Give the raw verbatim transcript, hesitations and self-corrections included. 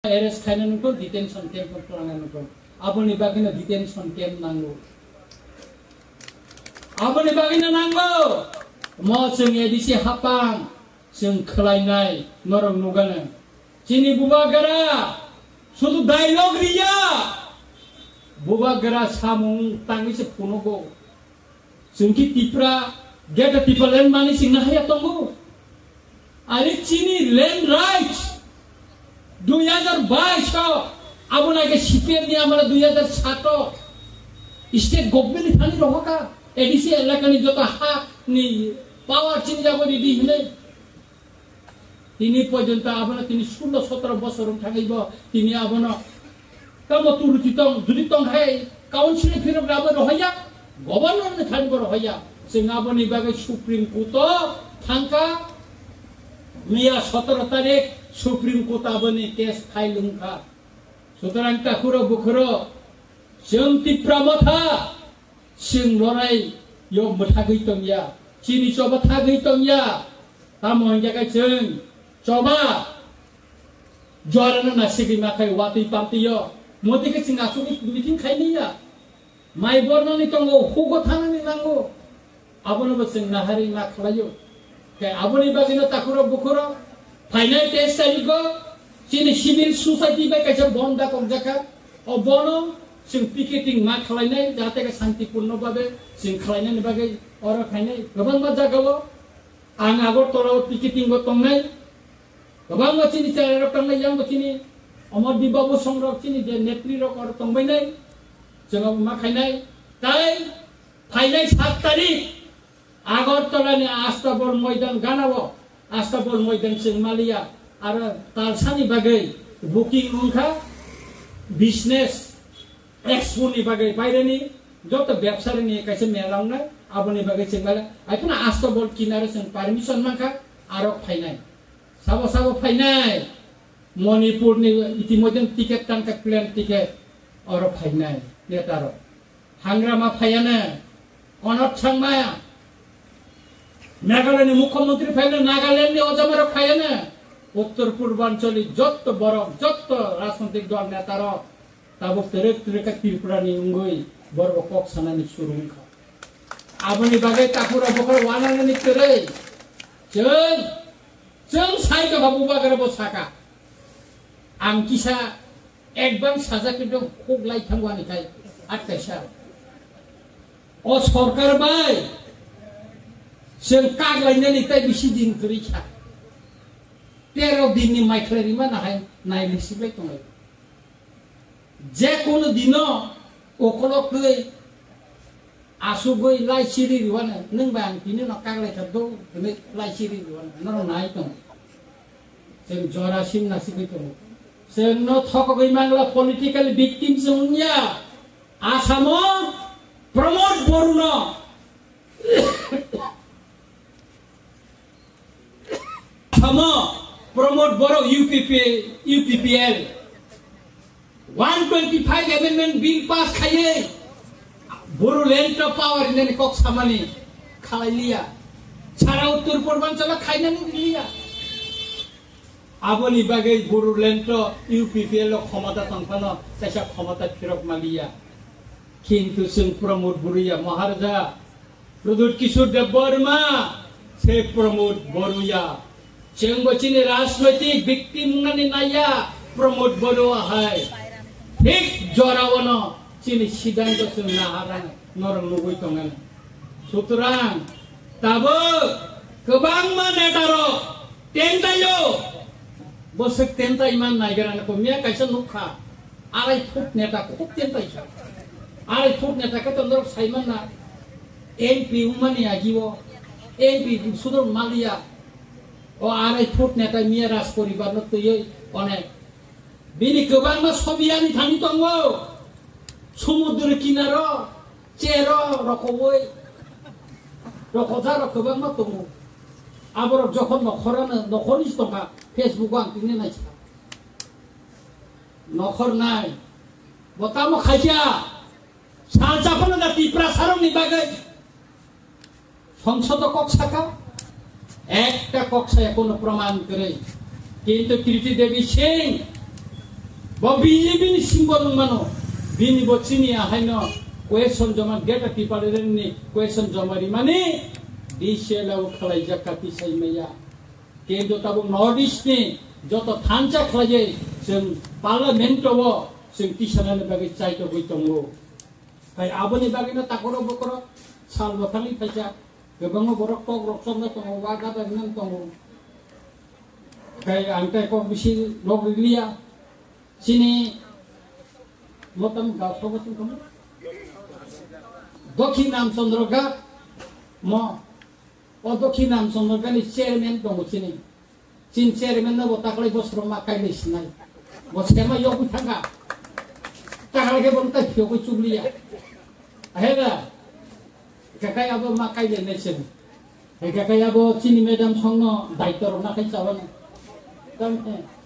arrest khaina nangkho, detention camp o twlangna nangkho. Aboni bagwino detention camp nango. Aboni bagwino nango. Mo chwng A D C hapang, chwng khwlainai, norok nugano. Chini bubagra, sudu dialogue riya. Bubagra samung tangwi se phunugo. Chwng ki Tipra, Greater Tipraland mani chwng nahaya tongo. Ari chini land rights dui hajar bais o, abo nai ke C P M ni amala dui hajar sat o state government ni thani rohoka, A D C elaka ni joto ha ni power chini jabo ready hinai. Tini porjonto abono tini sullo sotoro bosor wng thangwi bo tini abono tamo turuti tong, judi tong hai council ni phirok rabo rohaya, governor ni thani bo rohaya. Chwng aboni bagwi Supreme Court o thangkha, miya sotoro tarik Supreme Court aboni case file wngkha. Sutorang takhuro bukhuro chwng Tipra Motha, chwng lorai yo mwthagwi tongya, chini choba thagwi tongya. Tamo hingkhe khe chwng choba jorano nasigwi makhai watwi pamtwi yo. Motwi khe chwng asugwi meeting khaimanya. Mai bornani tongo, hugo thanani nango. Abono bo chwng naharwi ma khlaio. Khe aboni bagwino takhuro bukhuro phainai teis tarigo chini civil society bai kaisa bon dakok jakha. O bono chwng picketing ma khlainai, jahate khe santipurno babe chwng khlainani bagwi oro phainai kwbangma jagao. Ang Agartala o picketing o tongnai. Kwbangma chini cherairok tongnai, yang bo chini Omor Dibba Bosong rok chini je netri rok oro tongbainai. Chwng abo ma khainai. Tai phainai sat tarik Agartala ni Astabol Moidan ganao, Astabol Moidan chwng maliya, aro talsani bagwi booking wngkha, business expo ni bagwi baireni joto bebsari ni kaisa mela wngnai, aboni bagwi chwng maliya. Aiphano Astabol kinaro chwng permission mankha, aro phainai. Sabo sabo phainai. Manipur ni itimodhye ticket tangkha, plane ticket, oro phainai neta rok. Hangrama phaiya na, Konot Sangma, Meghalaya ni Mukhyamantri phaiya na, Nagaland ni Ojama rok phaiya na, Uttor Purbanchal ni jotto borok, jotto rajnitik dol neta rok tabuk twrwk twrwk khe Tripura ni wngwi borok kok sanani suru wngkha. Aboni bagwi takhura bokhora wananani kwrwi chwng, chwng sai tongkha bubagra bo saka. Ang kisa advance sajak khe dong khuk lai thango ani khai at kaisa. O sorkar bai chwng kak lainani tai bisi din kwrwi kha. Tero din ni mai khlai rima na hai nai lisik lai tonglai. Je kono dino okolok twi asugwi lai siri riwano, nwng bai ang tini no kaglai kha do, hwnwi lai siri riwano, norok nai tongo. Chwng jora sim nasigwi tongo. Chwng no thokogwi mangla political victim chwng wngya. Asamo Pramod Boruno Samo Pramod Borok U P P, U P P L one twenty five amendment bill pass khaiwi Bodoland to power hinani kok samani khalai liya. Sara Uttor Purbanchalo khainani liya. Aboni bagwi Bodoland to U P P L o khomota tongphano kaisa khomota phirok maliya. Kintu chwng Pramod Boruya Maharaja Pradyut Kishore Debbarma se Pramod Boruya. Chwngbo chini rajnoitik victim wngnani naiya Pramod Boruya hai. Thik jorao no chini siddhanto chwng naharang norok nugwi tongani. Sutrang tabuk kwbangma netarok Tentaio. Bwswk tentai man naigra ko miya kaisa nukha. Arai foot neta khub tentai sa. Arai foot neta khe tondorok saiman na M P umani agio M P sudor maliya. O arai foot neta miya raj poribar no tuyoi onek. Bini kwbangma sobi ani thani tongo. Sumudro kinaro, chero rokowi. Rokoja rok kwbangma tongo. Aborok jokhon nokhorano, nokhorni tongkha, Facebook o ang tini naikha. Nokhor nai. Bo tamo khaikha. Salsa phano da Tipra sarokni bagwi. Songsodo kok saka, ekta kok saya kono proman kwrwi. Kintu Kriti Devi Singh, Bo B J P ni symbol wng mano. Bini bo chini ahaino question joma, data preparation ni question joma rimani D C L o khwlaijak kati saimaya. Kintu tabuk North East ni joto thansa khlaiwi chwng parliament o chwng tisanani bagwi chaitogwi tongo. Hai aboni bagwino takhorok bokhorok sal bo thangwi phaikha. Kwbangma borok kok rok chopna tongo, wa gada rinani tongo. Hai ang tai kok bisi nok riliya. Chini motam ga sobo sing komo. Dokhin Ramchandra Ghat mo. O Dokhin Ramchandra Ghat ni chairman tongo chini. Chini chairman no bo taklai bosro ma kailai sinai. Bo sema yogwi thangkha. Taklai khe bo ta phiyogwi chubliya. Ahega. Kakai abo ma kailai nai chini. Kakai abo chini madam songno daityo rok na khai chawani. Tamkhe.